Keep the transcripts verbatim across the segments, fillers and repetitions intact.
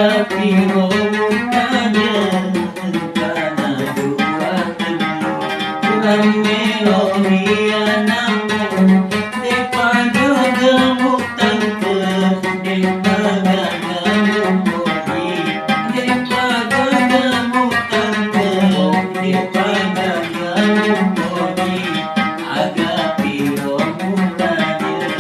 Piro muttajeng kana dua tellu, kurang meloi anakmu, de'pa gaga mutangke, de'pa gaga mupoji, de'pa gaga mutangke, de'pa gaga mupoji, aga piro muttajeng.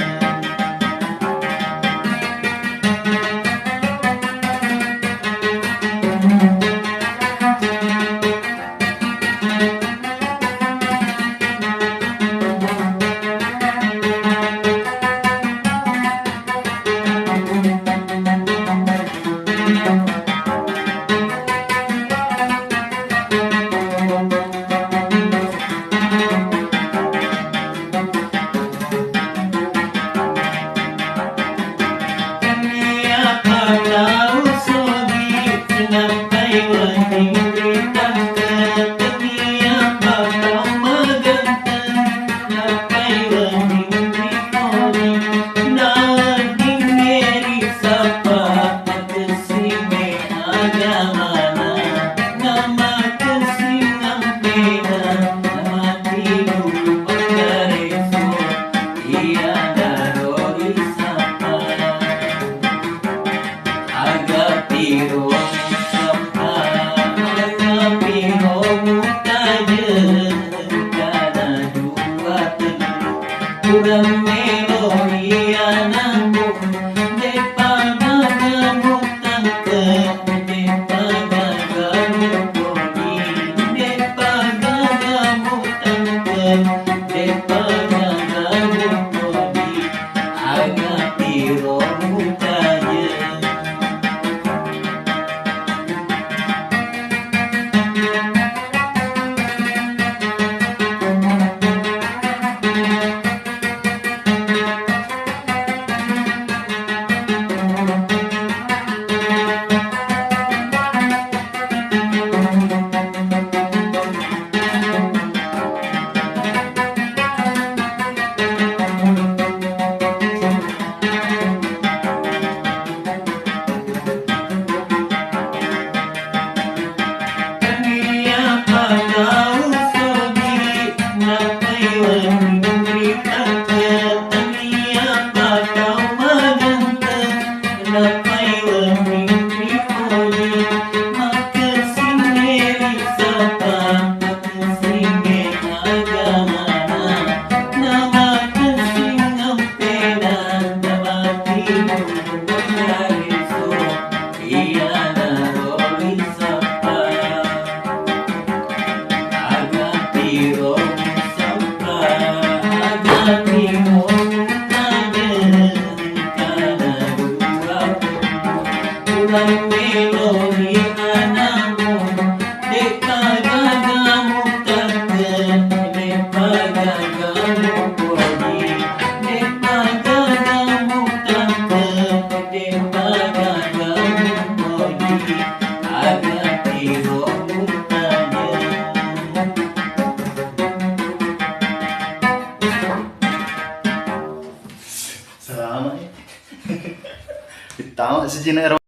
Tennia patau sogi, nappai wedding ri tangke. Tennia patau maganteng, nappai wedding ri koni. Naweddingnge ri sapa, makessing agamana, namakessing ampena, namatidu panggareso. Iyanaro risappa aga piro sappa, aga piro mutajeng kana dua tellu. Kurang meloi anakmu, de'pa gaga mutangke, de'pa gaga mupoji, de'pa gaga mutangke, de'pa gaga mupoji, aga piro mutajeng. Tania patau sogi, nappai wedding ri tangke. Tania patau maganteng, nappai wedding ri koni. Makessing ri sapa, makessing agamana, namakessing ampena, namatidu panggareso. Iyanaro risappa aga piro sappa, aga piro mutajeng kana dua tellu. Kurang meloi anakmu, de'pa gaga mutangke, de'pa gaga mupoji, de'pa gaga mutangke, de'pa gaga mupoji, aga piro mutajeng. Salama, eh. Pittama sijina ero.